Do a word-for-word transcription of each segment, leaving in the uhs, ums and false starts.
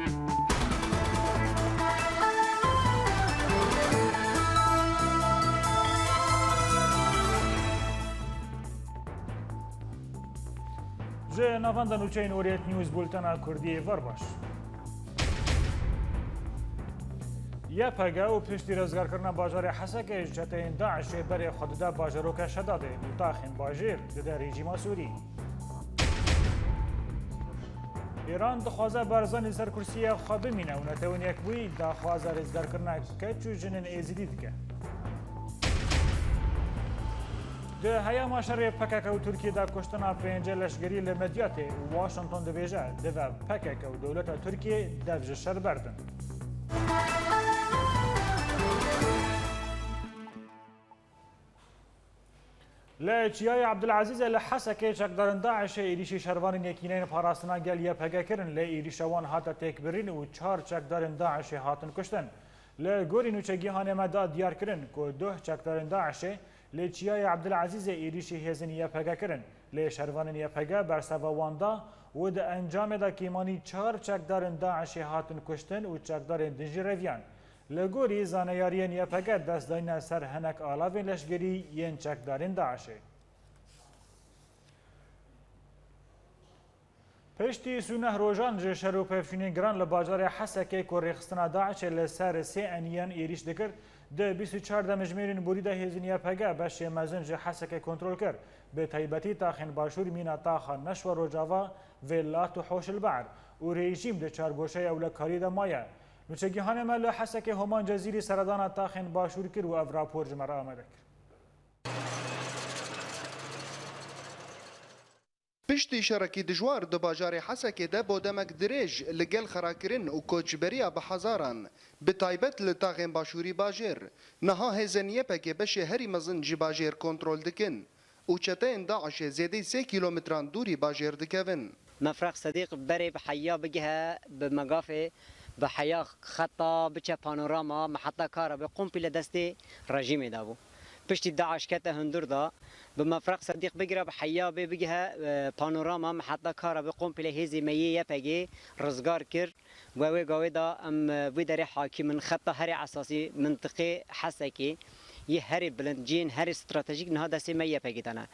Ji navenda nûçeyên Orient News, bultena Kurdiyê, ver baş. Y P G û piştî rizgarkirina bajarê Hesekê ji çeteyên DAIŞê berê xwe dide bajaroka Şedadê û taxên bajêr dide rejîma Sûrî. Îran dixwaze Barzanî ser kursiyê xwe bimîne û Netewên Yekbûyî daxwaza rizgarkirina keç û jinên Êzidî dike. Di heyama şerê P K K û Tirkiyê de kuştina pêncî leşgerî li Medyatê û Washington dibêje, divê P K K û dewleta Tirkiyê dev ji şer berdin. Li Çiyayê Ebdulezîzê li Hesekê çekdarên DAIŞê êrîşî şervanên Yekîneyên Parastina Gel Y P G kirin, lê êrîşa wan hate têkbirîn û çar çekdarên DAIŞê hatin kuştin. Li gorî nûçegihanê me da diyar kirin ku duh çekdarên DAIŞê li Çiyayê Ebdulezîzê êrîşî hêzên Y P G kirin, lê şervanên Y P G berseva wan da û di encamê de kêmanî çar çekdarên DAIŞê hatin kuştin û çekdarên din jî reviyan. Li gorî zaneyariyên Y P G, dest dayne ser hinek alavên leşgerî yên çekdarên DAIŞê. Piştî sî û neh rojan ji şer û pevçûnên giran li bajarê Hesekê ku rêxistina DAIŞê li ser sê eniyan êrîş dikir, di bîst û çar demjimêrên borî de hêzên Y P G beşê mezin ji Hesekê kontrol kir. Bi taybetî taxên başûr mîna taxa Neşwa Rojava, Vêlat û Hoşilbehr û rejîm di çargoşeya ewlekariyê de maye. Nûçegihanê me li Hesekê Homan Cezîrî seredana taxên başûr kir û ev rapor ji me re amade kir. Piştî şerekî dijwar di bajarê Hesekê de bo demek dirêj li gel xerakirin û koçberiya bi hezaran, bi taybet li taxên başûrî bajêr, niha hêzên Y P G beşê herî mezin ji bajêr kontrol dikin û çeteyên DAIŞê zêdeyî sê kîlometran dûrî bajêr dikevin. Mefreq Sedîq berê bi heya bigihe bi megafê, bi heya xeta biçe panorama, meheta Karabê komple destê rejîmê de bû. Piştî DAIŞ kete hundir da, bi Mefreq Sedîq bigire bi heya bê bigihe, e, panorama, meheta Karabê komple hêzê me yê Y P G rizgar kir. Û wê gavê de em, e, vê derê hakîm in. Xeta herê esasî, mintiqê Hesekê yê herê bilind, cihên herê stratejîk niha destê me Y P G de ne.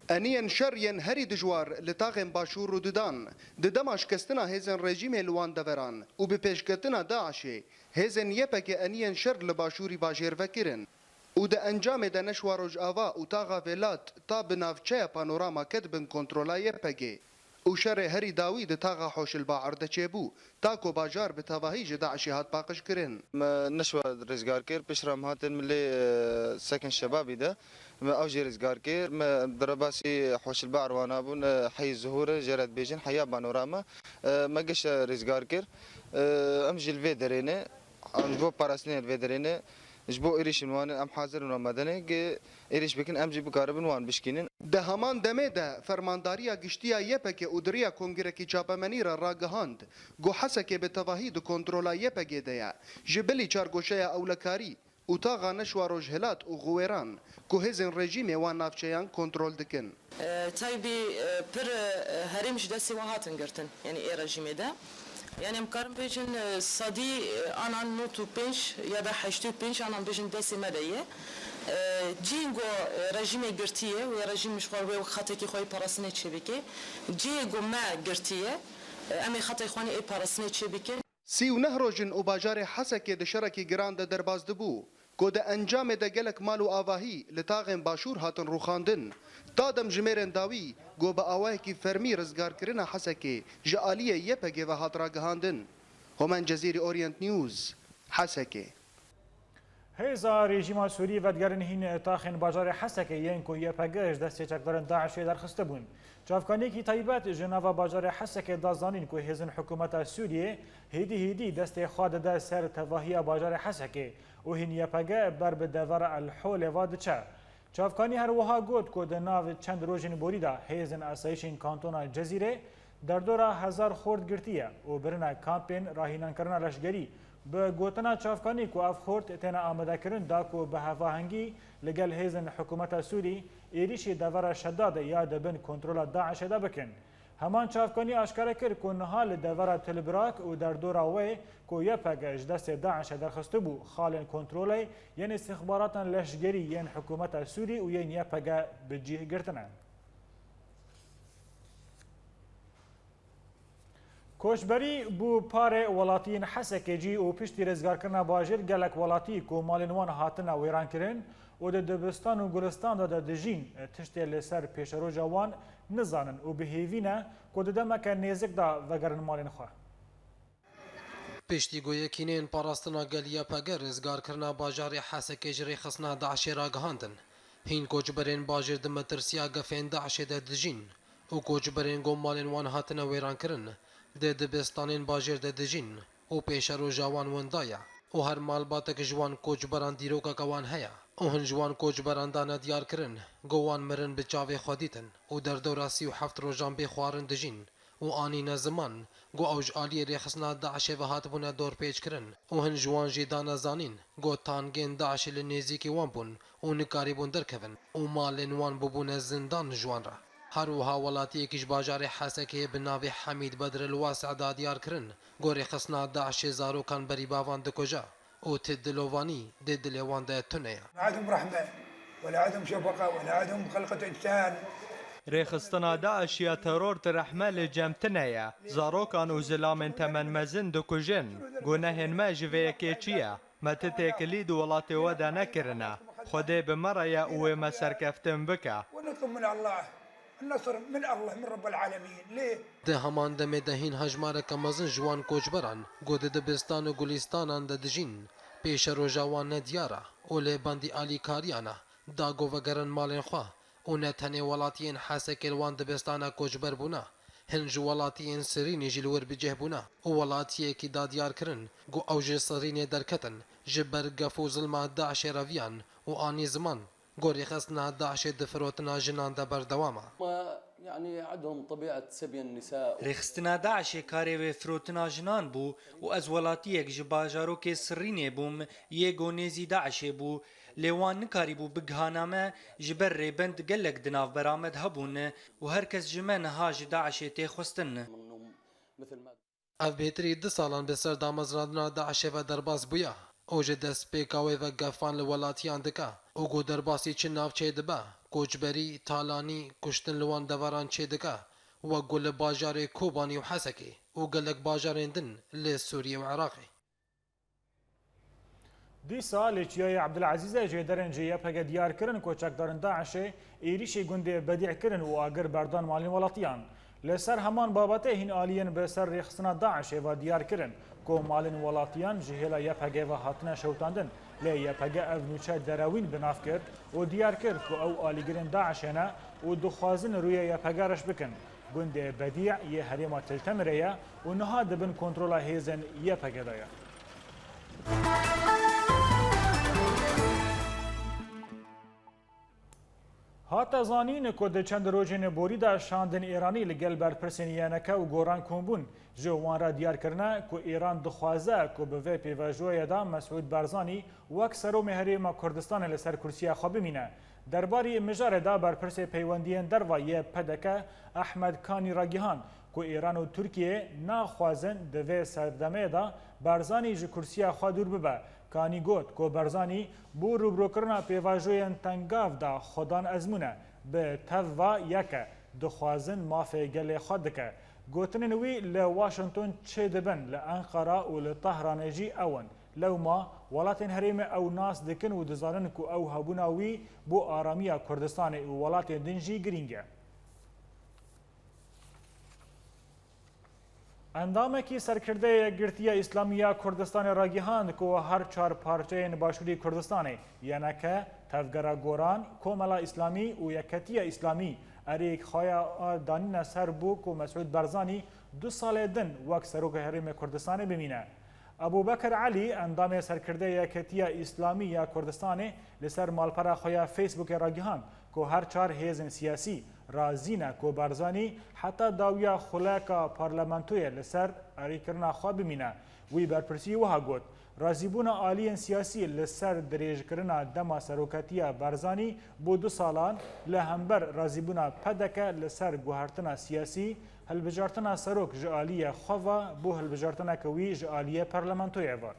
Eniyên şer yên herî dijwar li taxên başûr rû didan. Di dema şikestina hêzên rejîmê li wan deveran û bi pêşketina DAIŞê, hêzên Y P G eniyên şer li başûrî bajêr vekirin û di encamê de Neşwa Rojava û taxa Vêlat ta bi navçeya Panorama ket bin kontrola Y P G û şerê herî dawî di taxa Hoşilbaer de çêbû, ta ku bajar bi tevahî ji DAIŞê hat paqijkirin. Me Neşwa rizgar kir, piştre em hatin milê, e, Sekin Şebabî de. Me ew jî rizgar kir. Me derebasî Hoşilbaer wana bûn, e, heyî Zuhûr e, jê re dibêjin, heya Panorama. E, me gişte rizgar kir. E, em jî li vê derê ne, em ji bo parastinê li vê derê ne, ji bo êrîşên wan e, em hazir in wan medene, gi êrîş bikin, em jî bikaribin wan bişkînin. Di heman demê de Fermandariya Giştî ya Y P G û di riya Kongrekî Çapemenî re ragihand ku Hesekê bi tevahî di kontrola Y P G de ye, ji bilî çargoşeya ewlekarî û taxa Neşwa Rojhilat û Xuwêran ku hêzên rejîmê wan navçeyan kontrol dikin. E, taybî, e, pir, e, herêm ji destê wan hatin girtin, yanî ê rejîmê de. Yanî em karin bêjin, e, sedî, e, anan nod û pênc ya da heştê û pênc anan bêjin destê me de ye. E, cihên ku, e, rejîmê girtiye û ya rejîm ji xwe wê xetekî xwe yê parastinê çêbike, cihê ku me girtiye, e, em ê xetê xwe ê parastinê çêbikin. Sî û neh roj in û bajarê Hesekê di şerekî giran de derbas dibû, ku di encamê de gelek mal û avahî li taxên başûr hatin rûxandin. Ta demjimêrên dawî ku bi awayekî fermî rizgarkirina Hesekê ji aliyê Y P G ve hat ragihandin. Homen Cezîrî, Orient News, Hesekê. Hêza rejîma Sûrî vedigerin hîn taxên bajarê Hesekê yên ku Y P G ji destê çekdarên DAIŞê derxiste bûn. Çavkaniyekî taybet ji nava bajarê Hesekê da zanîn ku hêzên hikûmeta Sûriyê hêdî hêdî destê xwe dide ser tevahiya bajarê Hesekê û hîn Y P G ber bi devera El Holê ve diçe. Çavkanî her wiha got ku di nav çend rojên borî de hêzên asayişên kantona Cezîrê derdora hezar xort girtiye û birine kampên rahînankirina leşgerî. Bi gotina çavkanî ku ev xort têne amadekirin da ku bi hevahengî li gel hêzên hikûmeta Sûrî êrîşî devera Şedadê ya di bin kontrola DAIŞê de bikin. Heman çavkanî aşkere kir ku niha li devera Tilbirak û derdora wê ku Y P G ji destê DAIŞê derxistibû, xalên kontrolê yên îstixbaratan leşgerî yên hikûmeta Sûrî û yên Y P G bi cih girtine. Koçberî bû parê welatiyên Hesekê cî û piştî rizgarkirina bajêr gelek welatî ku malên wan hatine wêrankirin û di dibistan û gulistan de de dijîn, tiştê li ser pêşeroja wan nizanin û bi hêvî ne ku di demeke nêzik de vegerin malên xwe. Piştî ku yekîneyên parastina gel Y P G rizgarkirina bajarê Hesekê ji rêxistina DAIŞê ragihandin, hîn koçberên bajêr di metirsiya gefên DAIŞê de dijîn û koçberên ku malên wan hatine wêrankirin, di dibistanên bajêr de dijîn û pêşeroja wan winda ye û her malbatek ji wan koçberan dîrokeke wan heye û hin ji wan koçberan dane diyarkirin ku wan mirin bi çavê xwe dîtin û derdora sî û heft rojan bê xwarin dijîn û anîne ziman ku ew ji aliyê rêxistina DAIŞê ve hatibûne dorpêçkirin û hin ji wan jî dane zanîn ku tangên DAIŞê li nêzîkî wan bûn û nikarîbûn derkevin û malên wan bûbûne zindan ji wan re. Her wiha welatiyekî ji bajarê Hesekê bi navê Hemîd Bedril Wase da diyar kirin ku rêxistina DAIŞê zarokan berî bavan dikuje û ti dilovanî di dilê wan de tune ye. عندهم رحمة ولا عندهم شفقة ولا عندهم خلقة إنسان. Rêxistina DAIŞ ya teror ti rehme li cem tine ye. Zarokan û zilamên temenmezin dikujin. Gunehên me ji vê yekê çi ye? Me ti têkilî di welatê we de nekirine. Xwedê bi me re ye û wê me serkeftin bike. ونطلب من الله النصر من الله من رب العالمين. ليه؟ Di heman demê de hîn hejmareke mezin ji wan koçberan ku di dibistan û gulistanan de dijîn, pêşeroja wan nediyar e û lê bendî alîkariya ne, da ku vegerin malên xwe û ne tenê welatiyên Hesekê li wan dibistana koçber bûne, hin ji welatiyên Sirînê jî li wir bi cih bûne û welatiyekî da diyar kirin ku ew ji Sirînê derketin, ji ber gef û zilma DAIŞê reviyan û anî ziman ku rêxistina DAIŞê di firotina jinan de berdewam e. هم يعني عندهم طبيعة سبي النساء. Rêxistina DAIŞê karê wê firotina jinan bû û ez welatiyek ji bajarokê Sirînê bûm, yê ku nêzî DAIŞê bû. Lê wan nikarîbû bigihana me, ji ber rêbend gelek di navbera me de hebûn û her kes ji me niha ji DAIŞê tê xwestin. مثل ما Ev bêtirî du salan bi ser damezrandina DAIŞê ve derbas bûye û ji destpêka wê ve gefan li welatiyan dike û ku derbasî çi navçeyê dibe, koçberî, talanî, kuştin li wan deveran çêdike, wek ku li bajarê Kobanî û Hesekê û gelek bajarên din li Sûriyê û Iraqê. Dîsa li Çiyayê Ebdulezîzê jêderên ji Y P G diyar kirin ku çekdarên DAIŞê êrîşî gundê Bedî kirin û agir berdan malên welatiyan. Li ser heman babetê hîn aliyên bi ser rêxistina DAIŞê ve diyar kirin ku malên welatiyan ji hêla Y P G ve hatine şewitandin, lê Y P G ev nûçe derewîn bi nav kir û diyar kir ku ew alîgirên DAIŞê ne û dixwazin rûyê Y P G reş bikin. Gundê Bedî yê herêma Til Temirê ye û niha di bin kontrola hêzên Y P G de ye. Hate zanîn ku di çend rojên borî de şandên Îranî li gel berpirsên Y N K û Goran kom bûn. Ji wan re diyar kirine ku Îran dixwaze ku bi vê pêvajoyê de Mesûd Barzanî wek serokê Herêma Kurdistanê li ser kursiya xwe bimîne. Derbarî mijarê de berpirsê peywendiyên derve yê P D K Ehmed Kanî ragihand ku Îran û Tirkiye naxwazin di vê serdemê de Barzanî ji kursiya xwe dûr bibe. Kanî got ku Barzanî bo rûbirûkirina pêvajoyên tengav de xwedan ezmûn e, bi tev ve yek e, dixwazin mafê gelê xwe dike. Gotinên wî li Washington çêdibin, li Enqera û li Tehranê jî ew in. Lewma welatên herêmê ew nas dikin û dizanin ku ew hebûna wî bo aramiya Kurdistanê û welatên din jî girîng e. Endamekî serkirdeyê Yekgirtiya Îslamî ya Kurdistanê ragihand ku her çar parçeyên Başûrî Kurdistanê, Y N K, Tevgera Goran, Komela Îslamî û Yeketiya Îslamî, erêk xwe ya danîne ser bo ku Mesûd Barzanî du salê din wek Serokê Herêmê Kurdistanê bimîne. Ebûbekir Elî, endamê serkirdeyê Yeketiya Îslamî ya Kurdistanê, li ser malpera xwe ya Facebookê ragihand ku her çar hêzên siyasî, razî ne ku Barzanî heta dawiya xuleka parlamentoyê li ser erêkirina xwe bimîne. Wî berpirsî wiha got, razîbûna aliyên siyasî li ser dirêjkirina dema seroketiya Barzanî bo du salan li hember razîbûna P D K li ser guhertina siyasî, hilbijartina serok ji aliyê xwe ve bû hilbijartineke wî ji aliyê parlamentoyê ve.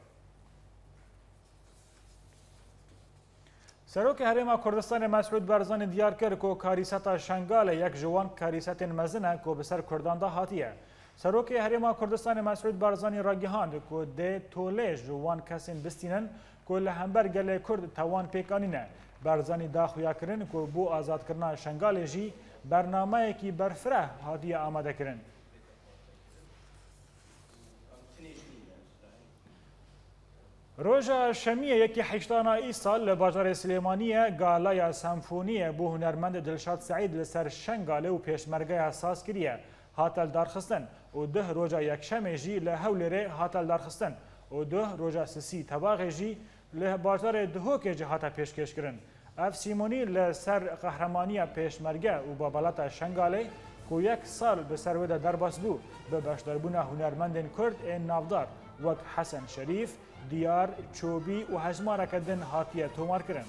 Serokê Herêma Kurdistanê Mesûd Barzanî diyar kir ku karîseta Şengalê yek ji wan karîsetên mezin e ku bi ser Kurdan de hatiye. Serokê Herêma Kurdistanê Mesûd Barzanî ragihand ku dê tolê ji wan kesên bistînin ku li hember gelê Kurd tawan pêk anîne. Barzanî da xuyakirin ku bo azadkirina Şengalê jî bernameyekî berfireh hatiye amadekirin. Roja Şemiyê yekî heştana îsal li bajarê Silêmaniyê galaya senfoniyê bo hunermend Dilşad Seîd li ser Şengalê û pêşmergeya saz kiriye, hate lidarxistin û duh roja Yekşemê jî li Hewlêrê hate lidarxistin û duh roja Sisî Tebaxê jî li bajarê Duhokê jî hate pêşkêşkirin. Ev sîmonî li ser qehremaniya Pêşmerge û Babalata Şengalê ku yek sal bi ser wê de derbas bû, bi beşdarbûna hunermendên Kurd ên navdar wek Hesen Şerîf, Diyar, Çobî û hejmareke din hatiye tomarkirin.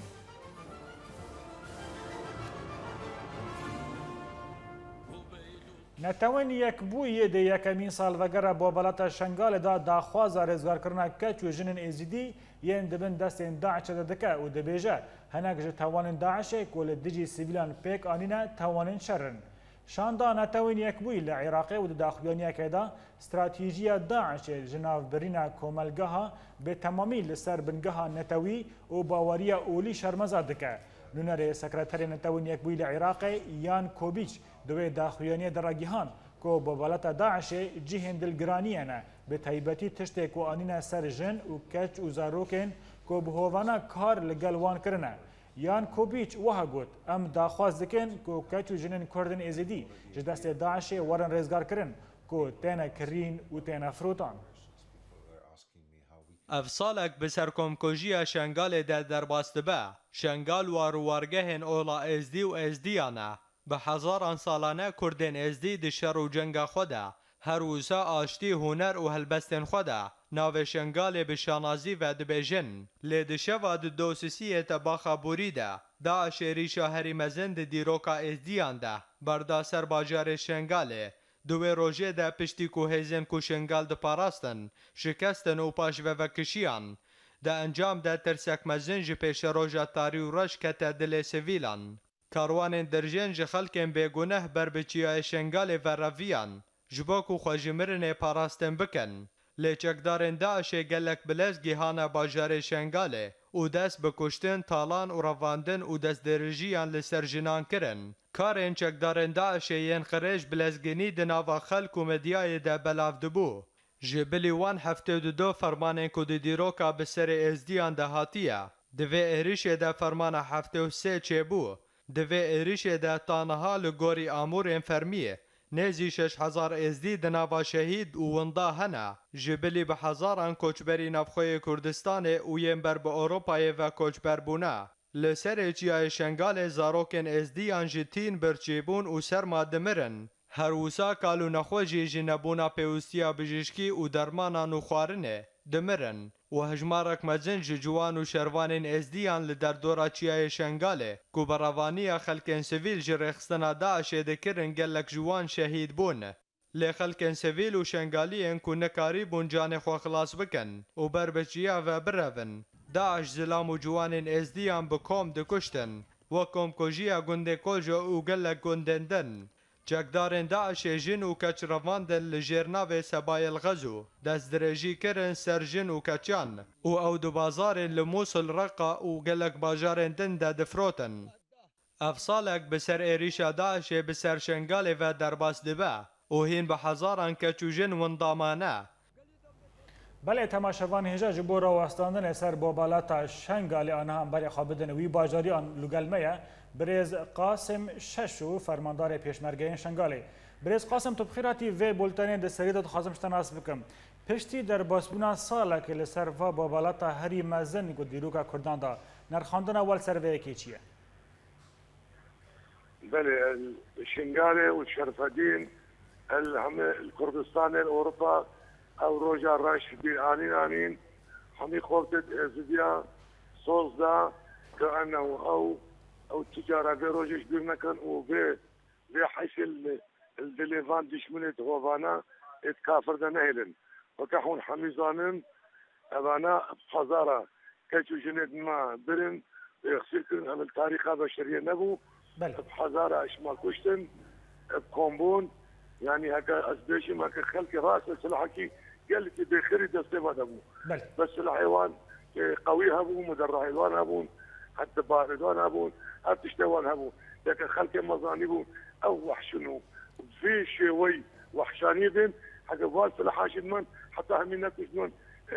Netewên Yekbûyî dê yekemîn salvegera Babalata Şengalê de daxwaza rêzgarkirina keç û jinên Êzidî yên di bin destên DAIŞê de dike û dibêje, hinek ji tawanên DAIŞê ku li dijî sivîlan pêk anîne tawanên şer in. Şanda Netewên Yekbûyî li Iraqê û di daxuyaniyekê de stratejîya DAIŞê ji nav birîna komelgeha bi temamî li ser bingeha netewî û baweriya olî şermeza dike. Nûnerê Sekreterê Netewên Yekbûyî li Iraqê Yan Kobîç di wê daxuyaniyê de ragihand ku babalata DAIŞê cihên dilgiraniyê ne, bi taybetî tiştê ku anîne ser jin û keç û zarokên ku bi hovana kar li gel wan kirine. Yan Kobîç wiha got, em daxwaz dikin ku keç û jinên Kurdên Êzidî ji destê DAIŞê werin rêzgarkirin ku têne kirîn û têne firotan. Ev salek bi serkomkujiya Şengalê de derbas dibe. Şengal war û wargehên ola Êzdî û Êzdiyan e. Bi hezaran salan e Kurdên Êzdî di şer û cenga xwe de, her wisa aştî, huner û helbestên xwe de, navê Şengalê bi şanazî ve dibêjin. Lê di şeva di do Sisiyê Tebaxa Borî de, DAIŞê rîşa herî mezin di dîroka Êzdiyan de berda ser bajarê Şengalê. Di wê rojê de piştî ku hêzên ku Şengal diparastin şikestin û paş ve vekişiyan, di encam de tirsek mezin ji pêşeroja tarî û reş kete dilê sivîlan. Karwanên dirjên ji xelkên bêguneh ber bi Çiyayê Şengalê ve reviyan, ji bo ku xwe ji mirinê parastin bikin. Lê çekdarên DAIŞê gelek bilez gihane bajarê Şengalê û dest bi kuştin, talan û revandin û destdirijiyan li ser jinan kirin. Karên çekdarên DAIŞê yên qirêj bilezginî di nava xelk û medyayê de belav dibû. Ji bilî wan heftê û du fermanên ku di dîroka bi serê Êzdiyan de hatiye, di vê êrişê de fermana heftê û sê çêbû. Di vê êrişê de ta niha li gorî amûrên fermî nêzî şeş hezar Êzdî di nava şehîd û winda hene. Ji bilî bi hezaran koçberî navxweyê Kurdistanê û yên ber bi Ewropayê ve koçber bûne. Li serê Çiyayê Şengalê zarokên Êzdiyan ji tîn birçî bûn û serma dimirin. Her wisa kal û nexwe jî ji nebûna pêwistiya bijîşkî û dermanan û xwarinê dimirin û hejmarek mezin ji ciwan û şervanên Êzdiyan li derdora Çiyayê Şengalê ku bi revaniya xelkên sivîl ji rêxistina DAIŞê dikirin gelek ji wan şehîd bûn. Lê xelkên sivîl û Şengaliyên ku nekarîbûn canê xwe xilas bikin û ber bi çiya ve birevin, DAIŞ zilam û ciwanên Êzdiyan bi kom dikuştin, wek komkujiya gundê Kojo û gelek gundên din. Çekdarên DAIŞê jin û keç revandin li jêr navê Sebayê Lxezû destdirêjî kirin ser jin û keçan û ew di bazarên li Mûsil, Reqa û gelek bajarên din de difirotin. Ev salek bi ser êrîşa DAIŞê bi ser Şengalê ve derbas dibe û hîn bi hezaran keç û jin winda mane. Belê temaşevan hêja ji bo rawestandinê ser bobalata Şengalê aniha em berê xwe bidin wî bajarî an li gel me ye. Birêz Qasim Şeşo, fermandarê Pêşmergeyên Şengalê. Birêz Qasim, tu bi xêr hatî vê bultenê di serî de dixwazim ji te nas bikim. Piştî derbasbûna salekê li ser va bobalata herî mezin ku dîroka Kurdan da, nerxandina we li ser vê yekê çi ye? Belê, el Şingalê û Şerfedîn, el hemî, el Kurdistanê, el Ewropa, ew roja reş bîr anîn anîn, hemî xortêt Êzidiya soz da, ke enew ew, ew ti cara vê rojê ji bîr nekin û vê, vê hesê li, li dilê van dişminê di hovana êt kafir de nehêlin. Weke hûn hemî zanin, evana pazara keç û jinê din me birin, êxsîr kirin, ev li tarîxa beşeriyê nebû. Belê. Bi hezara ji me kuştin, bi kombûn, yanî heke ez bêjim, heke xelkê rast e, silahekî gelekî bêxêrî destê me de bû. Belê. Bes silahê wan, e, qewî hebû, muderrahê wan hebûn, heta barê wan hebûn, her tiştê wan hebû. Heke xelkê me zanîbû, ew wehşin û vê şêweyî wehşaniyê bên, heke van silaha jî diman, heta hemî nekuşt diman, e,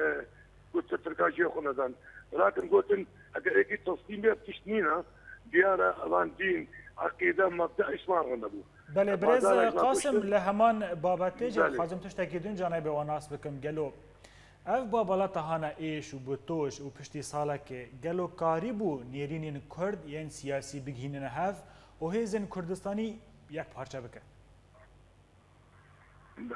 Got, Tirka jê xwe nedan. Lakin gotin, eger êkî teslîm be, tişt nîne, diyar e, evan dîn, eqîde, mebde, îslam re nebû. Belê, birêz Qasim, li heman babetê jî dixwazim tiştekî din canê bê wan nas bikim. Gelo ev babalata hana êş û bi toj û piştî salekê, gelo karîbû nêrînên Kurd yên siyasî bigihînine hev û hêzên Kurdistanî yek parçe bike?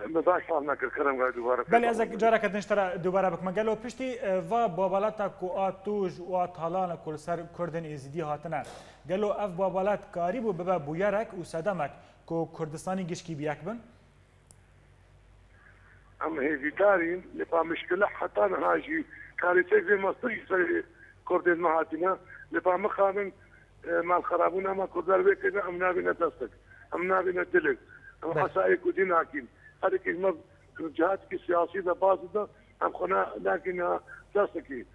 Me baş fam nekir, kerem gay dubare. Belê, ez careke din ji te re dubare bikim. Gelo piştî, e, va babaleta ku a tûj û a talan ku li ser Kurdên Êzidî hatine, gelo ev babalet karîbû bibe bûyerek û sedemek ku Kurdistanî gişkî bi yek bin? Em hêvîdar in, lê pa mişkile heta niha jî karîtê vê mestir ji serê Kurdên me hatine, lê pa mixabin, e, malxerabûna me Kurdan wê kirine, em nabîne destek, em nabîne dilek, em hesayê kudî nakin. Her yekî ji me cihatekî siyasî de baz bide, em xwe na-, nakine destekî.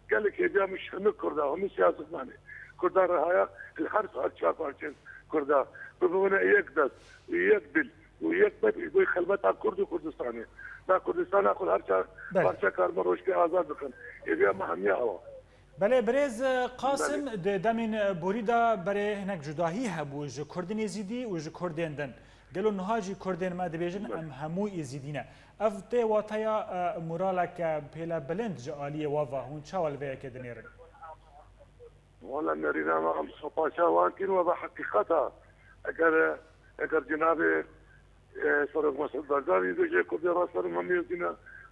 Gelek hêviya min ji hemî Kurda, hemî siyasetvanê Kurda re haya, li her, her çar parçên Kurda bibûne yek dest, yek dil û yek ber ji bo xelbeta Kurd û Kurdistanê. Da Kurdistana xwe her çar parçe karime rojkê azad bikin. Hêviya me hemiya ew e. Belê, birêz Qasim, di demên borî de berê hinek cudahî hebû ji Kurdên Êzîdî û ji Kurdên din. Gelo niha jî Kurdên me dibêjin, em hemû Êzîdî ne. Ev tê wateya, e, moraleke pêle bilind ji aliyê we ve. Hûn çawa li vê yekê dinêrin? Wala nerîna me em sopaşa wan kin we ve heqîqeta. Eger, eger cenabê, e, Serok Mesûd Barzanî dibêje Kurdê rast em hemî Êzîdî ne,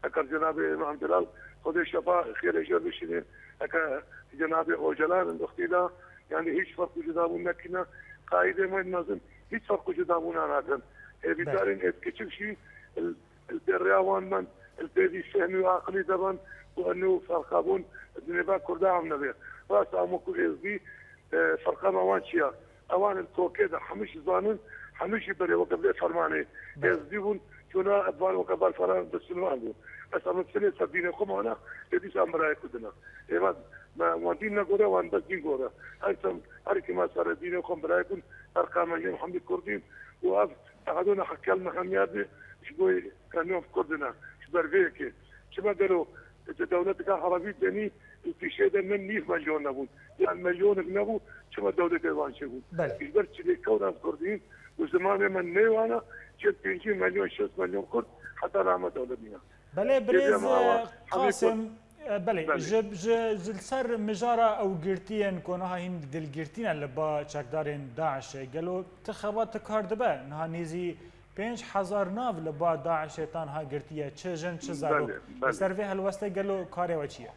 eger cenabê Îmam Celal Xwedê şefa xêrê jê bişîne, eger cenabê Ocalan in ixtîla, yanî hîç ferq û cudabûn nekine, qaîdê me mezin hîç ferq û cudabûna nakin. Hêvîdarên êt kiçik jî li, li pê rêya wan ben, li pê vî fehmî û aqilî de ben û eno ferqa bûn di nêva Kurda em nebe. Rast em wekû Êzdî, e, ferqa me wan çi ya? Ewan li tokê de hemû jî zanin, hemû jî berê weke vê fermanê Êzdî bûn, çûna evan weke berferan bisilman bûn. Ez em finê ser dînê xwe mana, lê dîsa em birayê ku dina. Êvan, me wan dîn negore, wan bes dîn gore. Her sem, her kî me ser dînê xwe birayê bûn, ferqa me yên hemî Kurdîn û ev Ehadona hekel me hemiya be ji bo kanyon Kurdina, ji ber vê yekê. Çima gelo di dewletika Erebî denî li pîşê de ne nîv milyon nebûn, yan milyonek nebû, çima dewletê wan çêbûn? Belê. Ji ber çilêkewna Kurdîn û zimanê me nêwana, çil pêncî milyon, şeş milyon Kurd heta name dewlet nîna. Belê, birêz Qasim, e, belê, ji, ji, ji li ser mijara ew girtiyên ku niha hîn dilgirtî ne li ba çekdarên DAIŞê, gelo ti xebat ti kar dibe? Niha nêzî pênc hezar nav li ba DAIŞê tanha girtiye, çi jin, çi zarok. Belê, belê. Li ser vê helwestê gelo karê we çi ye?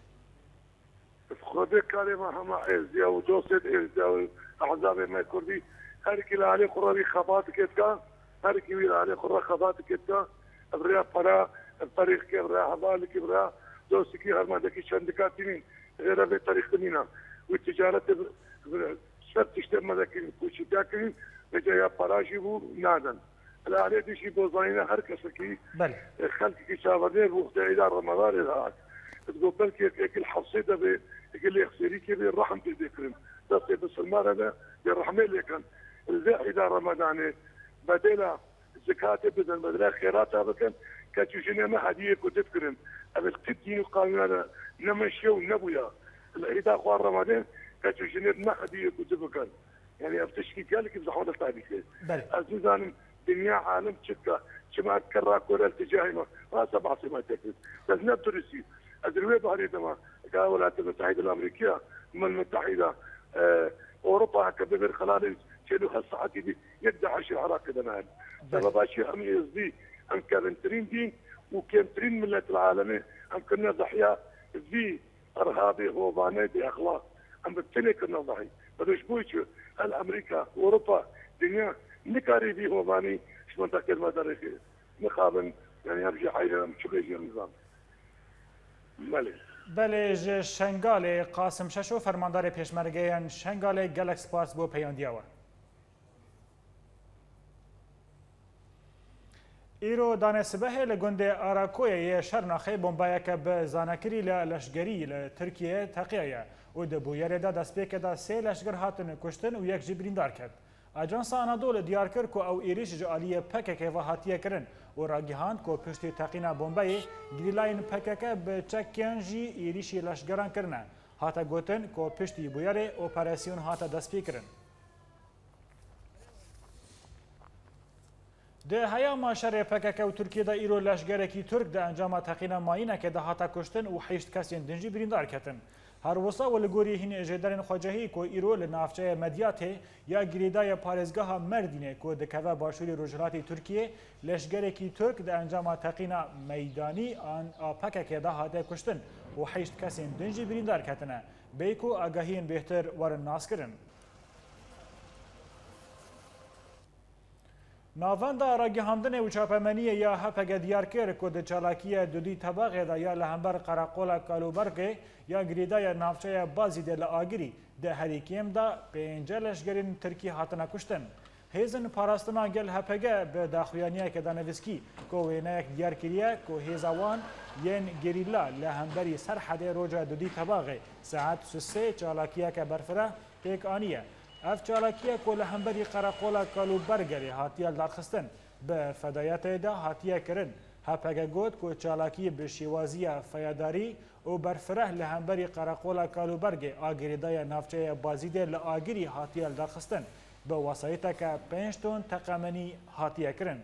Xwedê karê me hema Êzdiya û dostê Êzdiya û ehzabê me Kurdî, her kî li alê xwe re wî xebatike dika, her kî wî li alê xwe re xebatike dika, bi rêya pera, bi perêxikê, bi rêya hevalekê, bi rêya dostikî, her me dekî çendika tînîn, xêre vê terîxtinîna. Wî ticaretê bi, bi, ser tiştê me dekî, ku çi dekî, vêca ya pera jî bû, nadin. Li alê dî jî bo zanîna her kesekî, Belê. e, xelkekî çaverdêr bû, wextê îda Remadanê dihat. Digot belkî yek, yekî li hepsê de bê, yekî li Yexsêrîkê bê, rehm pê bê kirin. Destê bisilmane de, bê rehmê lê kin. Li vê îda Remadanê bedêla zikatê bidin, bedêla xêrata bikin, keç û jinê me hediyê ku dit kirin. Ev li qît dîn û qanûna de ne meşiye û nebûya. Li îda xwe Remadanê keç û jinê me hediyê ku dit bikin. Yani ev tişkî gelekî bi zehmet de tabî kir. Belê. Ez nizanim dinya alim çi dike. Çima kir rakore iltîcayê me. Rasa bahsê me tekir. Ez ne turistî. Ez li wê baharê de me. Ka Welatê Mutehîde li Amerîkaya, Mil Mutehîde, e, Ewropa heke bibêr xelalê Çel û heft saetî dî yek DAIŞê Iraqê de nayên. Belê. Sebeba çi? Em êzdî, em kevintirîn dîn û kêmtirîn millet li alemê. Em kirine dahya vî irhabê, hovanê, bêexlaq. Em bi tenê kirine dahî. Belê ji bo çi? El Amerîka, Ewropa, dinya nikarî vî hovanî ji mintaqê me derêxê. Mixabin, yani em jî heyran, em çi bêjin, em nizanin. Belê. Belê, ji Şengalê Qasim Şeşo, fermandarê pêşmergeyên Şengalê, gelek spas bo peyandiya we. Îro danê sibehê li gundê Arakoyê yê Şernaxê bombayeke bi zanekirî li leşgerî li Tirkiyeyê teqiyaye û di bûyerê de destpêkê de sê leşger hatin kuştin û yek jî birîndar ket. Ajansa Anadolu diyar kir ku ew êrîş ji aliyê P K K ve hatiye kirin û ragihand ku piştî teqîna bombeyê, gerîlayên P K K bi çekên jî êrîşî leşgeran kirine. Hate gotin ku piştî bûyerê operasyon hate destpêkirin. Di heyama şerê P K K û Tirkiyê de îro leşgerekî Tirk di encama teqîna mayînekê de hate kuştin û heşt kesên din jî birîndar ketin. Her wisa û li gorî hîn jêderên xwecehî ku îro li navçeya Medyatê ya girêdayê parêzgeha Merdînê ku dikeve başûrê rojhilatê Tirkiyê, leşgerekî Tirk di encama teqîna meydanî an a P K K de hate kuştin û heşt kesên din jî birîndar ketine. Bêyî ku agahiyên bêhtir werin naskirin. Navenda Ragihandinê û Çapemeniyê ya H P G diyar kir ku di çalakiya Dudî Tebaxê de ya li hember Qereqola Kalûbergê ya girêdaya navçeya Bazîdê li Agirî di herî kêm de pênce leşgerên Tirkî hatine kuştin. Hêzên Parastina Gel H P G bi daxuyaniyeke de nivîskî ku wêneyek diyar kiriye ku hêza wan yên gerîla li hemberî Serhedê roja Dudî Tebaxê saet sê çalakiyeke berfireh pêk aniye. Ev çalakiye ku li hemberî Qereqola Kalûbergê hatiye lidarxistin, bi fedayetê de hatiye kirin. H P G got ku çalakî bi şêwaziya feyadarî û berfireh li hemberî Qereqola Kalûbergê a girêdaya navçeya Bazîdê li Agirî hatiye lidarxistin. Bi wesayîteke pênc ton teqemenî hatiye kirin.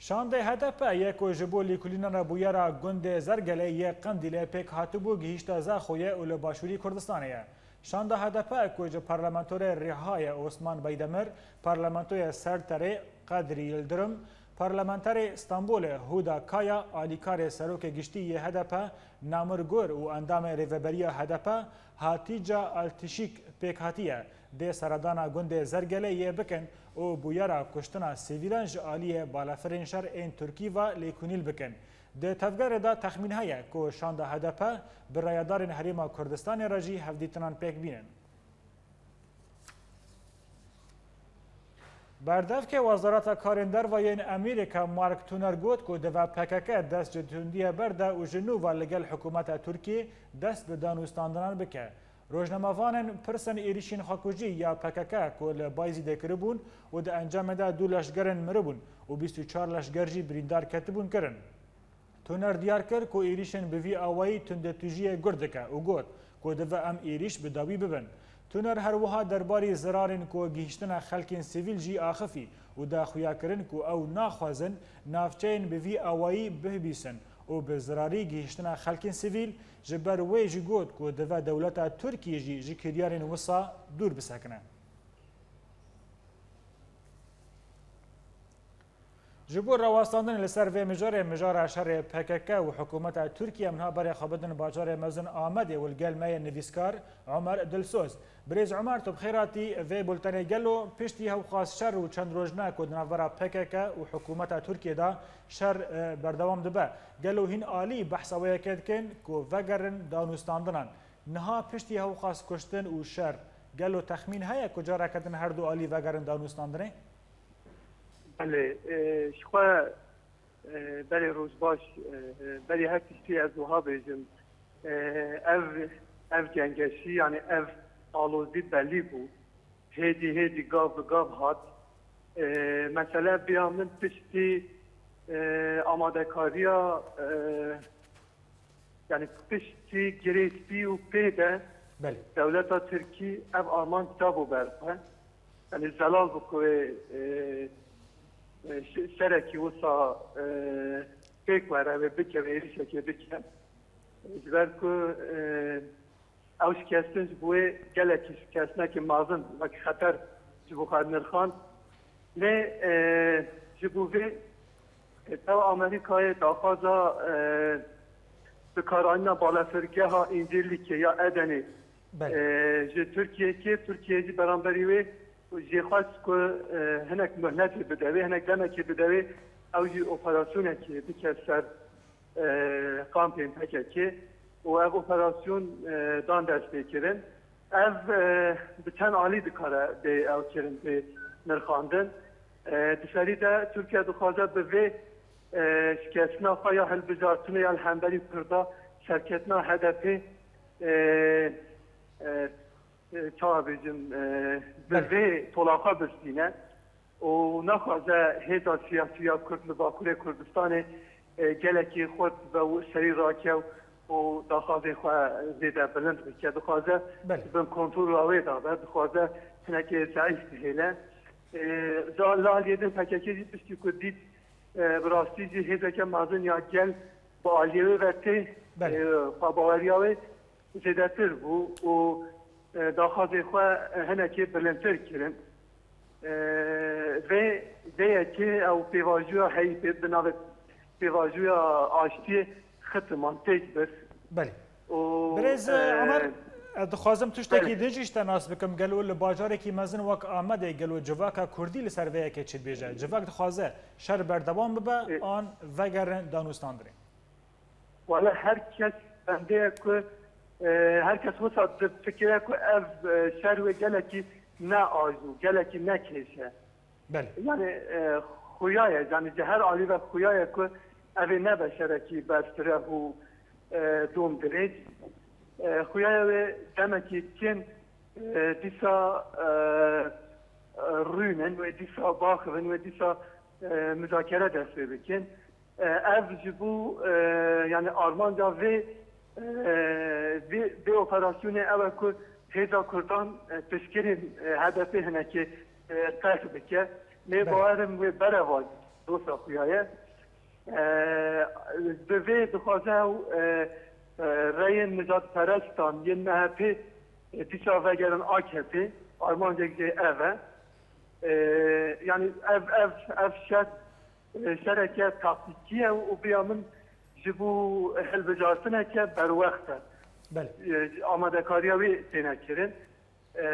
Şandê H D P yê ku ji bo lêkolînana bûyera gundê Zergelê yê Qendîlê pêk hatibû, gihîşte Zaxoyê û li başûrî Kurdistanê ye. Şanda H D P ku ji parlamentorê Rihayê Osman Beydemir, parlamentoyê Serterê Qedrî Yildirim, parlamenterê Stenbolê Huda Kaya, alîkarê serokê giştî yê H D P Namir Gur û endamê rêveberiya H D P Hatîca Altişîk pêk hatiye, dê seredana gundê Zergelê yê bikin û bûyera kuştina sivîlan ji aliyê balafirên şer ên Tirkî ve lêkolîn bikin. Di tevgerê de texmîn heye ku şanda H D P bi rayedarên Herêma Kurdistanê re jî hevdîtinan pêk bînin. Berdevkê Wezareta Karên Derve yên Amerîka Mark Toner got ku divê P K K dest ji tundiyê berde û ji nû ve li gel hikûmeta Tirkiyê dest bi danûstandinan bike. Rojnamevanên pirsin êrîşên xwekujî ya P K K ku li Bayzîdê kiribûn û di encamê de du leşgerên miribûn û bîst û çar leşger jî birîndar ketibûn kirin. Toner diyar kir ku êrîşên bi vî awayî tundetûjiyê gur dike û got ku divê em êrîş bi dawî bibin. Toner her wiha derbarî zirarên ku gihîştine xelkên sivîl jî axifî û da xuyakirin ku ew naxwazin navçeyên bi vî awayî bihibîsin û bi zirarî gihîştine xelkên sivîl, ji ber wê jî got ku divê dewleta Tirkiyê jî ji kiryarên wisa dûr bisekine. Ji bo rawestandinê li ser vê mijarê, mijara şerê P K K û hikûmeta Tirkiye, em niha berê xwe bidin bajarê mezin Amedê û li gel me ye nivîskar Omer Dilsoz. Birêz Omer, tu bi xêr hatî vê bultenê. Gelo piştî hewqas şer û çend rojna ku di navbera P K K û hikûmeta Tirkiye de şer, e, berdewam dibe, gelo hîn alî behsa wê yekê dikin ku vegerin danûstandinan? Niha piştî hewqas kuştin û şer, gelo texmîn heye ku careke din her du alî vegerin danûstandinê? Belê, e, ji xwe, e, berê roj baş, e, e, berê her tiştî ez wiha bêjim. E, ev, ev gengeşî, yani ev alozî belî bû. Hêdî, hêdî gav bi gav hat. E, mesele biya min piştî, e, amadekariya, e, Yani piştî Girê Spî û pê de Belê. dewleta Tirkî ev armanc dabû ber xwe. Yani zelal bû ku wê, e, e, şe-, şerekî wisa, e, pêk were, wê bike, wê êrişekê bike. Ji ber ku, e, Ew şikestin ji bo wê gelekî şikestinekî mezin, wek xeter ji bo xwe nirxand. Lê, e, ji bo vê, e, tev Amerîkayê daxwaza, e, bikaranîna balefirgeha Încirlîkê ya Edenê, Belê. e, ji Tirkiyê kir. Tirkiye jî beramberî wê jê xwest ku, e, hinek muhletê bide wê, hinek demekê bide wê, ew jî operasyonekê bike ser e, kampên P K K û ev operasyon, e, dan destpêkirin. Ev, e, bi çend alî dikare bê ew kirin, bê nirxandin. E, di serî de Tirkiye dixwaze bi vê, e, şikestina xwe ya hilbijartinê ya li hemberî Kurda serketina H D P, e, e, e, çawa bêjim, e, bi Belê. vê tola xwe bistîne û naxwaze hêza siyasî ya Kurd li Bakurê Kurdistanê, e, gelekî xurt be û serî rakew û daxwazê xwe zêde bilind bike. Dixwaze Belê. di bin kontrola wê de be, dixwaze hinekê zeîf bihêle. E, za-, li aliyê din P K K jî piştî ku dît, e, bi rastî jî hêzeke mezin ya gel bi aliyê wê ve tê, Belê. e, xwebaweriya wê zêdetir bû û, e, daxwazê xwe, e, hinekê bilindtir kirin. E, vê, vê yekê ew pêvajoya heyî pê, bi navê pêvajoya aştiyê xitiman têk bir. Belê. Û, Birêz, e, Omer, ez dixwazim tiştekî Belê. din jî ji te nas bikim. Gelo li bajarekî mezin wek Amedê gelo civaka Kurdî li ser vê yekê çi dibêje? Civak dixwaze şer berdewam bibe E, an vegerin danûstandinê? Wele her kes bendeye ku, e, her kes wisa difikire ku ev, e, şer wê gelekî ne ajo, gelekî ne kêş e. Belê. Yani, e, xuya ye, yani ji her alî ve xuya ye ku ev ê nebe şerekî berfireh û, e, dom dirêj. E, xuya ye wê demekî kin, e, dîsa, e, e, rûnin, wê dîsa baxivin, wê dîsa, e, muzakere dest pê bikin. E, ev ji bo, e, yani armanca vê, e, vê, vê operasyonê ew e ku hêza Kurdan, e, piştgirên, e, H D P hinekê, e, qet bike. Lê Belê. bawerim wê berevajî dosa xuya ye. E, bi vê dixwaze ew, e, e, reyên nijadperestan yên M H P, e, dîsa vegerin A K P, armancek jê ev e. E, yani ev, ev, ev şer e, şereke taktîkî ye û bi ya min ji bo hilbijartineke berwext e. Belê. E, amadekariya wê têne kirin. E,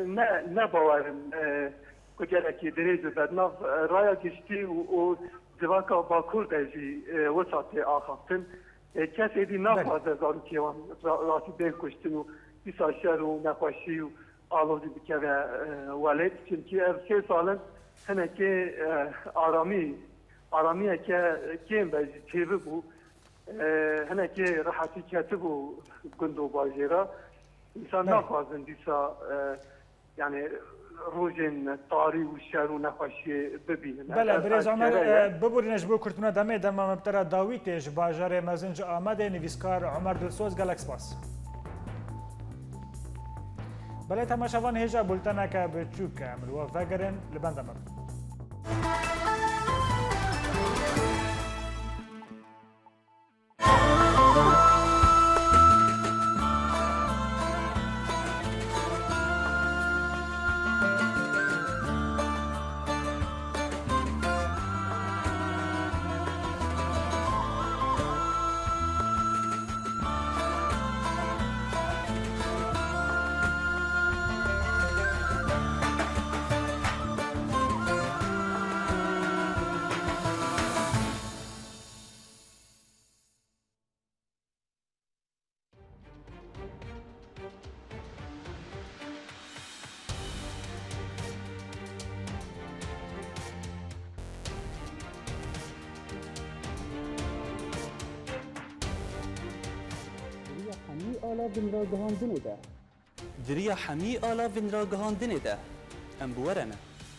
ne, ne bawerim, e, ku gelekî dirêj bibe. Di nav, e, raya giştî û, û civaka Bakur de jî, e, wisa tê axaftin. E, kes êdî Belê. naxwaze zarokê wan ra-, rastî bên kuştin û dîsa şer û nexweşî û alozî bikeve, e, welêt. Çimkî ev sê sal in hinekê, e, aramî, aramiyeke kêm be jî çêbibû. E, hinekê rehetî ketibû gund û bajêra. Însan Belê. naxwazin dîsa, e, yani rojên tarî û şer û nexweşiyê bibînin. Belê, Ev birêz Omer, eşkere ye. e, biborîne ji bo kuştina demê, dema me bi te re dawî tê ji bajarê mezin ji Amedê, nivîskar Omer Dilsoz, gelek spas. Belê temaşevan, hêja bulteneke biçûk em li we vegerin, li benda me bin. Di riya hemî ala binragihandinê de. Di riya hemî ala vinragihandinê de em bi we re ne.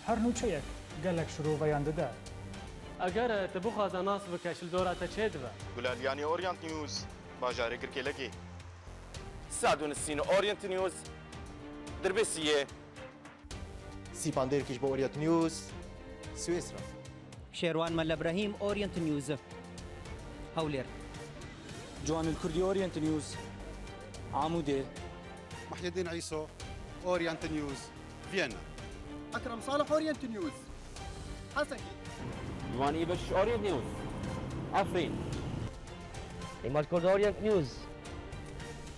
Her nûçeyek gelek şiroveyan dide. Eger tu bixwaze nas bike, ji li dora te çê dibe. Gulaliyanî, Orient News, bajarê Girkêlekê. Sadûnisîn, Orient News, Dirbêsiyê. Sîpan Dêrkiş bo Orient News, Swêsra. Şêrwan Mele Brehîm, Orient News, Hewlêr. Ciwanil Kurdî, Orient News, Amûdê. Muhyiddin Îso, Orient News, Viyana. Ekrem Salih, Orient News, Hesekî. Ciwan Îbiş, Orient News, Efrîn. Îmad Kurd, Orient News,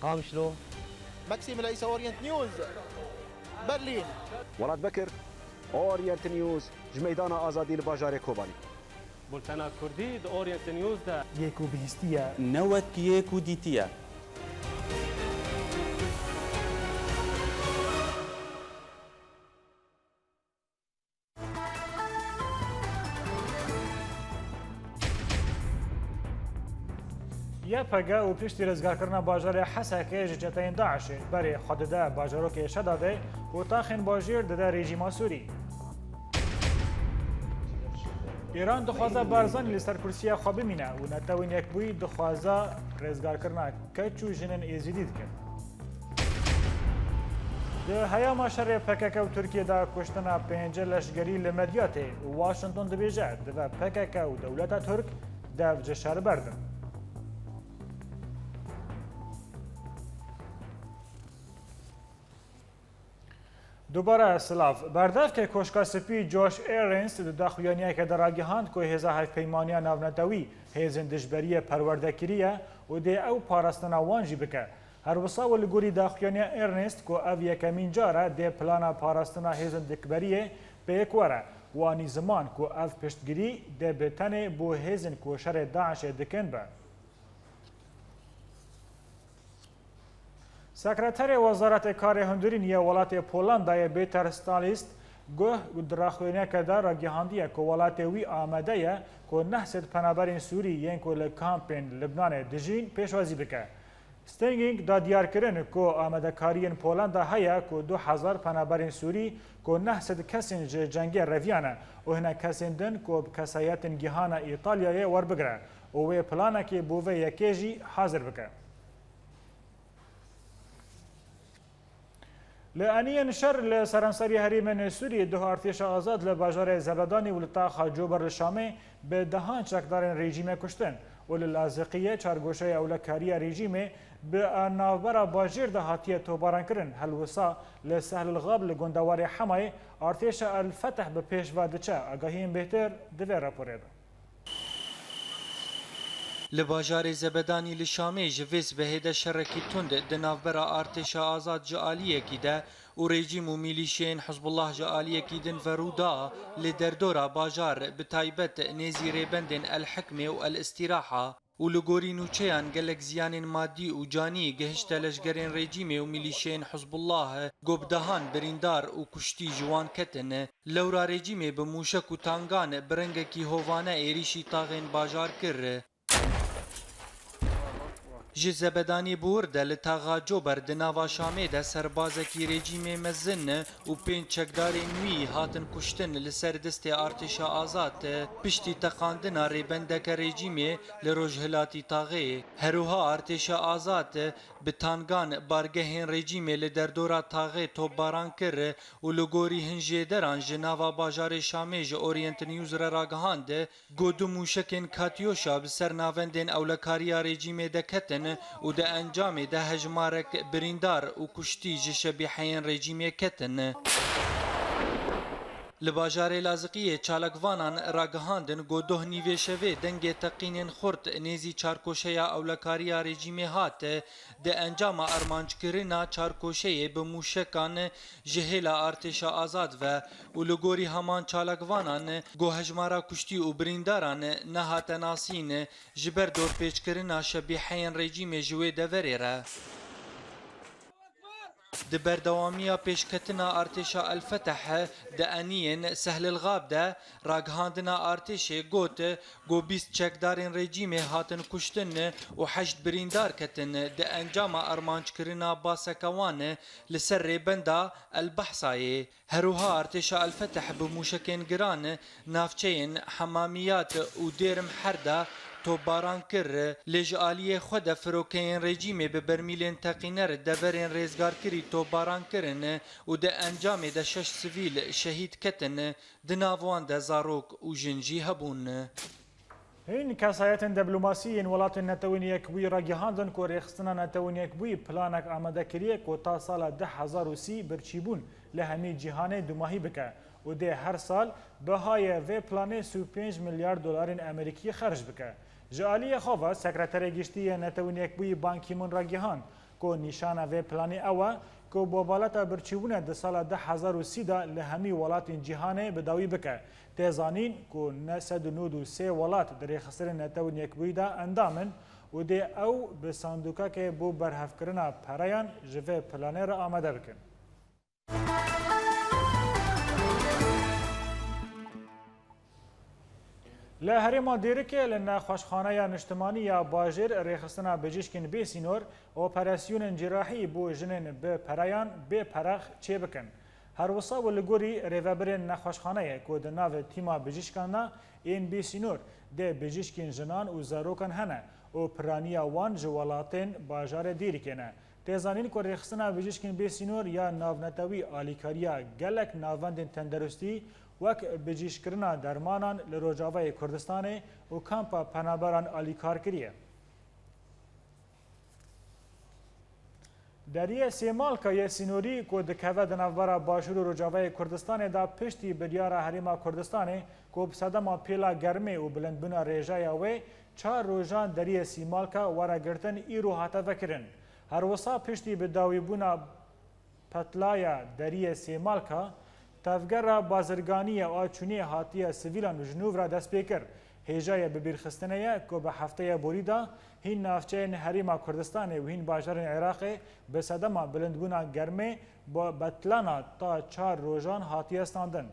Qamişlo. Maxim Îsa, Orient News, Berlîn. Welat Bekir, Orient News, ji Meydana Azadî li bajarê Kobanî. Bultena Kurdî di Orient News de. Yê ku bihîstiye. Ne wek yê ku dîtiye. Y P G û piştî rizgarkirina bajarê Hesekê ji çeteyên DAIŞê berê xwe dide bajarokê Şedadê û taxên bajêr dide rejîma Sûrî. Îran dixwaze Barzanî li ser kursiya xwe bimîne û Netewên Yekbûyî dixwaze rêzgarkirina keç û jinên Êzidî dikin. Di heyama şerê P K K û Tirkiyê de kuştina pênce leşgerî li Medyatê û Washington dibêje, dibe P K K û dewleta Tirk dev ji şer berdin. Dubare silav. Berdevkê Koşka Spî Josh Earens di daxuyaniyeke de ragihand ku hêza hevpeymaniya navnetewî hêzên dijberiyê perwerde kiriye û dê ew parastina wan jî bike. Her wisa û li gorî daxuyaniya Earnest ku ev yekemîn car e dê plana parastina hêzên dijberiyê pêk were û anî ziman ku ev piştgirî dê bi tenê bo hêzên ku şerê DAIŞê dikin be. Sekreterê Wezaretê Karê Hundirîn yê welatê Polandayê Peter Stalist guh di raxuyaniyeke de ragihandiye ku welatê wî amade ye ku neh sed penaberên Sûrî yên ku li kampên Libnanê dijîn pêşwazî bike. Stinging da diyar kirin ku amadekariyên Polanda heye ku du hezar penaberên Sûrî ku neh sed kesên ji cengê reviyane û hinek kesên din ku bi kesayetên gihana Îtalyayê werbigire û wê planekê bo vê yekê jî hazir bike. Li eniyên şer li seranserî herêmên Sûriyê duh artêşa azad li bajarê Zebedanî û li taxa Cober li Şamê bi dehan çekdarên rejîmê kuştin û li Laziqiyê çargoşeya ewlekariya rejîmê bi navbera bajêr de hatiye topbarankirin. Helwisa li Sehlil Xab li gundewarê Hemayê artêşa El Feteh bi pêş ve diçe. Agahiyên bêhtir di vê raporê de. Li bajarê Zebedanî li Şamê ji vê sibehê de şerekî tund di navbera artêşa azad ji aliyekî de û rejîm û mîlîşeyên Hizbullah ji aliyekî din ve rû da. Li derdora bajar, bi taybet nêzî rêbendên El Hikmê û El Îstîraha û li gorî nûçeyan gelek ziyanên madî û canî gihişte leşgerên rejîmê û mîlîşeyên Hizbullah, ku bi dehan birîndar û kuştî ji wan ketin. Lewra rejîmê bi mûşek û tangan bi rengekî hovane êrîşî taxên bajar kir. Ji Zebedanî bi wir de li taxa Cober di nava Şamê de serbazekî rejîmê mezin û pênc çekdarên wî hatin kuştin li ser destê artêşa azad, piştî teqandina rêbendeke rejîmê li rojhilatî taxê. Herwiha artêşa azad bi tangan bargehên rejîmê li derdora taxê topbaran kir û li gorî hin jêderan ji nava bajarê Şamê ji Orient News re ragihand, ku du mûşekên Katyoşa bi ser navendên ewlekariya rejîmê de ketin û di encamê de hejmarek birîndar û kuştî ji şebîheyên rejîmê ketin. Li bajarê Laziqiyê çalakvanan ragihandin ku doh nîvê şevê dengê teqînên xurt nêzî çarkoşeya ewlekariya rejîmê hat, di encama armanckirina çarkoşeyê bi mûşekan ji hêla artêşa azad ve û li gorî heman çalakvanan ku hejmara kuştî û birîndaran nehate nasîn, ji ber dorpêçkirina şebîheyên rejîmê ji wê deverê re. Di berdewamiya pêşketina artêşa El Feteh di eniyên Sehlil Xab de, ragihandina artêşê got ku bîst çekdarên rejîmê hatin kuştin û heşt birîndar ketin di encama armanckirina baseke wan li ser rêbenda El Behsayê. Herwiha artêşa El Feteh bi mûşekên giran navçeyên Hemamiyat û Dêr Miher de topbaran kir, lê ji aliyê xwe de firokeyên rejîmê bi bermîlên teqîner deverên rêzgarkirî topbaran kirin û di encamê de şeş sivîl şehîd ketin, di nav wan de zarok û jin jî hebûn. Hîn kesayetên diplomasî yên Welatên Netewên Yekbûyî ragihandin ku Rêxistina Netewên Yekbûyî planek amade kiriye ku ta sala du hezar û sî birçîbûn li hemî cîhanê dumahî bike û dê her sal bihayê vê planê sî û pênc milyar dolarên Amerîkî xerc bike. Ji aliyê xwe ve Sekreterê Giştî yê Netewên Yekbûyî Ban Ki-moon ragihand ku nîşana vê planê ew e ku bobaleta birçîbûnê di sala du hezar û sî de li hemî welatên cîhanê bi dawî bike. Tê zanîn ku neh sed û nod û sê welat di Rêxistinên Netewên Yekbûyî de endam in û dê ew bi sandûkekê bo berhevkirina pereyan ji vê planê re amade bikin. Li herêma Dêrikê li Nexweşxaneya Niştimanî ya Bajêr rêxistina bijîşkên bê sînor, operasyonên cîrahî bo jinên bi pereyan bê perex çêbikin. Her wisa û li gorî rêvebirên nexweşxaneyê ku di navê tîma bijîşkan de yên bê sînor dê bijîşkên jinan û zarokan hene û piraniya wan ji welatên bajarê Dêrikê ne. Tê zanîn ku rêxistina bijîşkên bê sînor ya navnetewî alîkariya gelek navendên tenderustî wek bijîşkirina dermanan li Rojavayê Kurdistanê û kampa penaberan alîkar kiriye. Deriyê Sêmalka yê sînorî ku dikeve di navbera Başûr û Rojavayê Kurdistanê de piştî biryara Herêma Kurdistanê ku bi sedema pêla germê û bilindbûna rêjeya wê çar rojan Deriyê Sêmalka were girtin îro hate vekirin. Her wisa piştî bi dawîbûna petlaya Deriyê Sêmalka, tevgera bazirganî ya Açûnê hatiye sivîlan û ji nû ve dest pê kir. Hêjayê bibîrxistinê ye ku bi hefteya borî de hîn navçeyên Herêma Kurdistanê û hîn bajarên Iraqê bi sedema bilindbûna germê bi betlana ta çar rojan hatiye standin.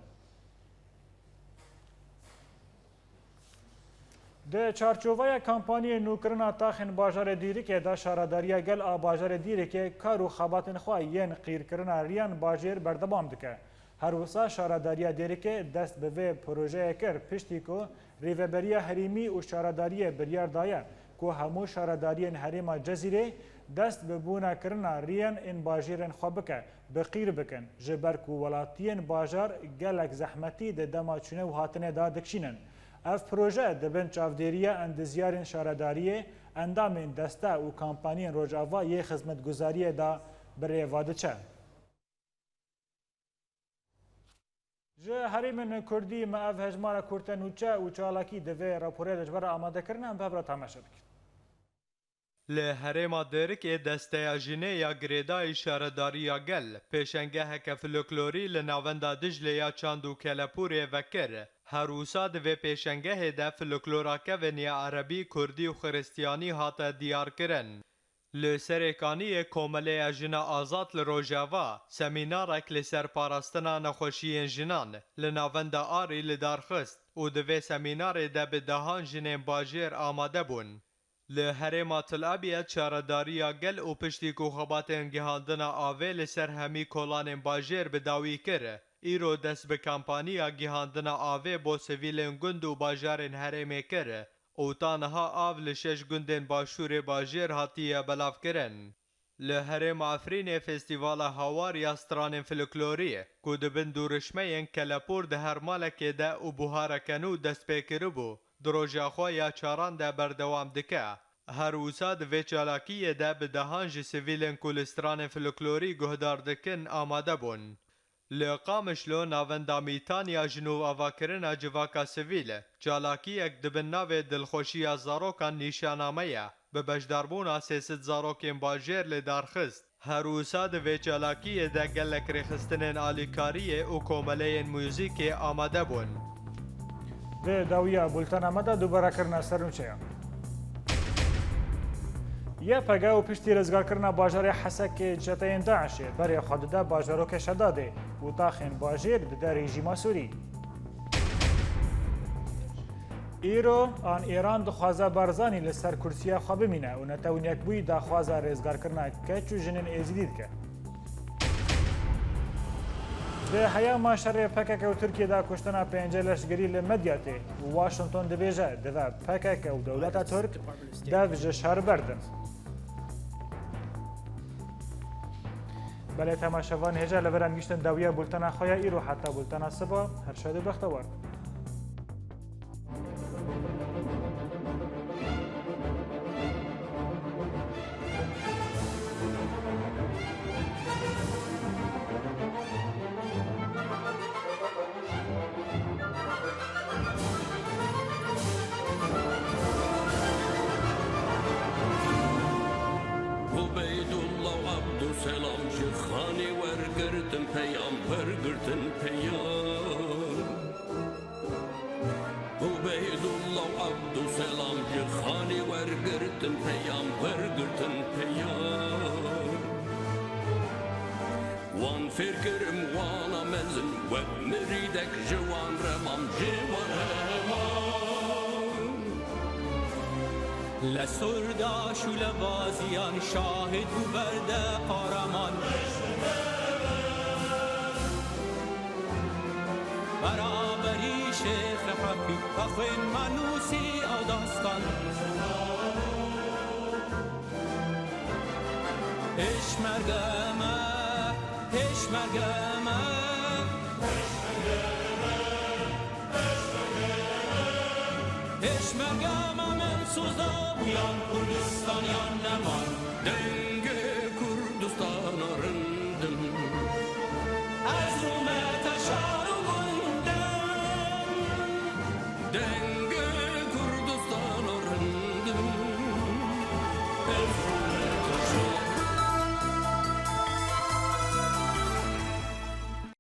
Di çarçoveya kampaniyê nûkirina taxên bajarê Dîrikê de Şaredariya Gel a bajarê Dîrikê kar û xebatên xwe yên qîrkirina riyan bajêr berdewam dike. Her wisa Şaredariya Dêrikê dest bi vê projeyê kir, piştî ku Rêveberiya Herêmî û Şaredariyê biryar daye ku hemû şaredariyên herêma Cezîrê dest bi bûnekirina riyan ên bajêrên xwe bike, bi qîr bikin, ji ber ku welatiyên bajar gelek zehmetî di dema çûne û hatinê de dikişînin. Ev proje di bin çavdêriya endizyarên şaredariyê, endamên deste û kampaniyên Rojava yê xizmetguzariyê de bi rê ve diçe. Ji herêmên Kurdî me ev hejmara kurte nûçe û çalakî di vê raporê de ji we re amade kirine, em bi hev re temaşe bikin. Li herêma Dêrikê Desteya Jinê ya Girêdayî Şaredariya Gel pêşengeheke folklorî li Navenda Diclê ya Çand û Kelepûrê vekir. Her wisa di vê pêşengehê de folklora kevin ya erebî, kurdî û xiristiyanî hate diyarkirin. Li Serêkaniyê Komeleya Jina Azad li Rojava semînarek li ser parastina nexweşiyên jinan li Navenda Arî li dar xist û di vê semînarê de bi dehan jinên bajêr amade bûn. Li herêma Til Abyad Şaredariya Gel û piştî ku xebatên gihandina avê li ser hemî kolanên bajêr bi dawî kir, îro dest bi kampaniya gihandina avê bo sivîlên gund û bajarên herêmê kir û ta niha av li şeş gundên başûrê bajêr hatiye belavkirin. Li herêma Efrînê Festîvala Hawar ya Stranên Folklorî, ku di bin dûrişmeyên kelepûr di her malekê de û buhareke nû dest pê kiribû, di roja xwe ya çaran de berdewam dike. Her wisa di vê çalakiyê de bi dehan ji sivîlên ku li stranên folklorî guhdar dikin amade bûn. Li Qamişlo Navenda Mîtan ya Jin û Avakirina Civaka Sivîl çalakiyek di bin navê Dilxweşiya Zarokan nîşaname ye, bi beşdarbûna sê sed zarokên bajêr li dar xist. Her wisa di vê çalakiyê de gelek rêxistinên alîkariyê û komeleyên muzîkê amade bûn. Di dawiya bultena me de dubare kirine sernûçeyan. Y P G û piştî rizgarkirina bajarê Hesekê çeteyên DAIŞê berê xwe dide bajarokê Şedadê û taxên bajêr dide rejîma Sûrî. Îro an Îran dixwaze Barzanî li ser kursiya xwe bimîne û Netewên Yekbûyî daxwaza rêzgarkirina keç û jinên Êzidî dike. Di heyama şerê P K K û Tirkiyê de kuştina pêncî leşgerî li Medyatê û Washington dibêje, dive P K K û dewleta Tirk dev ji şer berdin. Belê temaşevan, hêja li vir em gihîştin dawiya bultena xwe ya îro, heta bultena siba, her şad û bextewar. Selam ji xalê wergirtin peyam, wergirtin peyam. Wan fêr kirim wana mezin, wek mirîdek ji wan remam, ji wan remam. لە سۆردا شوولەبازیان شاهد بوو بەردە قارەمان. بەرابەری شێخ حەفی بە خوێنمان نووسی ئەو داستان. پێشمەرگەمە، پێشمەرگەمە، پێشمەرگەمە من سوزدا بوویان کوردستانیان نەمان. Dengê Kurdistana rind